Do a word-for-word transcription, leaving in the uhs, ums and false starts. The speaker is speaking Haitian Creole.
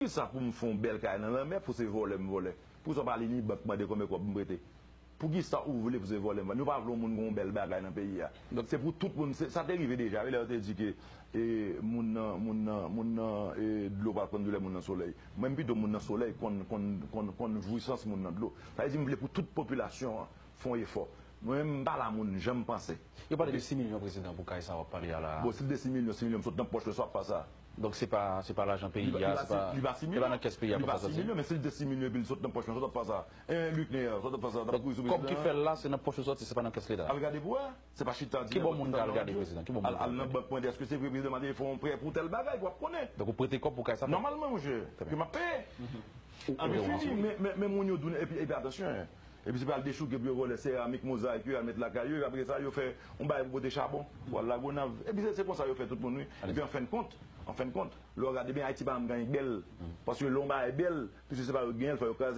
Poukisa pou m fè yon bèl kay nan lanmè pou se vòlè m vòlè? Poukisa w pa ale ni bank mande konbyen kòb m prete? Poukisa ou vle pou se vòlè m vòlè? Nou pa vle yon moun gen yon bèl bagay nan peyi a. Donk se pou tout moun, se- sa te rive deja, wi, lè yo te di ke e, moun nan, moun nan, moun nan e, dlo pral konn doulè moun nan solèy. Mwen, m pito moun nan solèy konn, konn, konn, konn jwisans moun nan dlo. Sa vle di m vle pou tout popilasyon an fè yon efò. Mwen menm, m pa la moun jan m panse. Yo pale de sis milyon, prezidan, pou kay sa w ap pale a la. Bon, si l de sis milyon, sis milyon m sot nan pòch mwen, sa w ap fè sa? Donk se pa, se pa lajan peyi a, se pa, se pa nan kès peyi a pou sa soti. Li pa sis milyon, men si l de sis milyon epi l sot nan pòch mwen, sa w ap fè sa? En Luc Nèa, sa w ap fè sa? T ap kouri sou Kòb ki prezidan fè an? La, se nan pòch ou soti, se pa nan kès Leta. Al gade pou wè. Se pa chita di. Ki bò moun ka al gade, prezidan? Ki bò moun ka al gade? Al nan bank mande, èske se vre prezidan Martelly fè yon prè pou tèl bagay, w ap konnen. Donk ou prete kòb pou kay sa. Nòmalman, monchè, ke m ap peye. An fini, men, men, men moun yo doun, epi, epi atansyon, hein. Epi se pa al dechouke pou yo vòlè seramik, mozayik yo, al met lakay yo, epi apre sa, yo fè yon bagay pou pote chabon, pou al Lagonav. Epi se, se konsa yo fè tout moun, wi. Epi an fen de kont, an fen de kont, lè w gade byen, Ayiti pa janm gen bèl. Paske lè yon bagay bèl, piske se pa yo ki genyen l, fò yo kraze.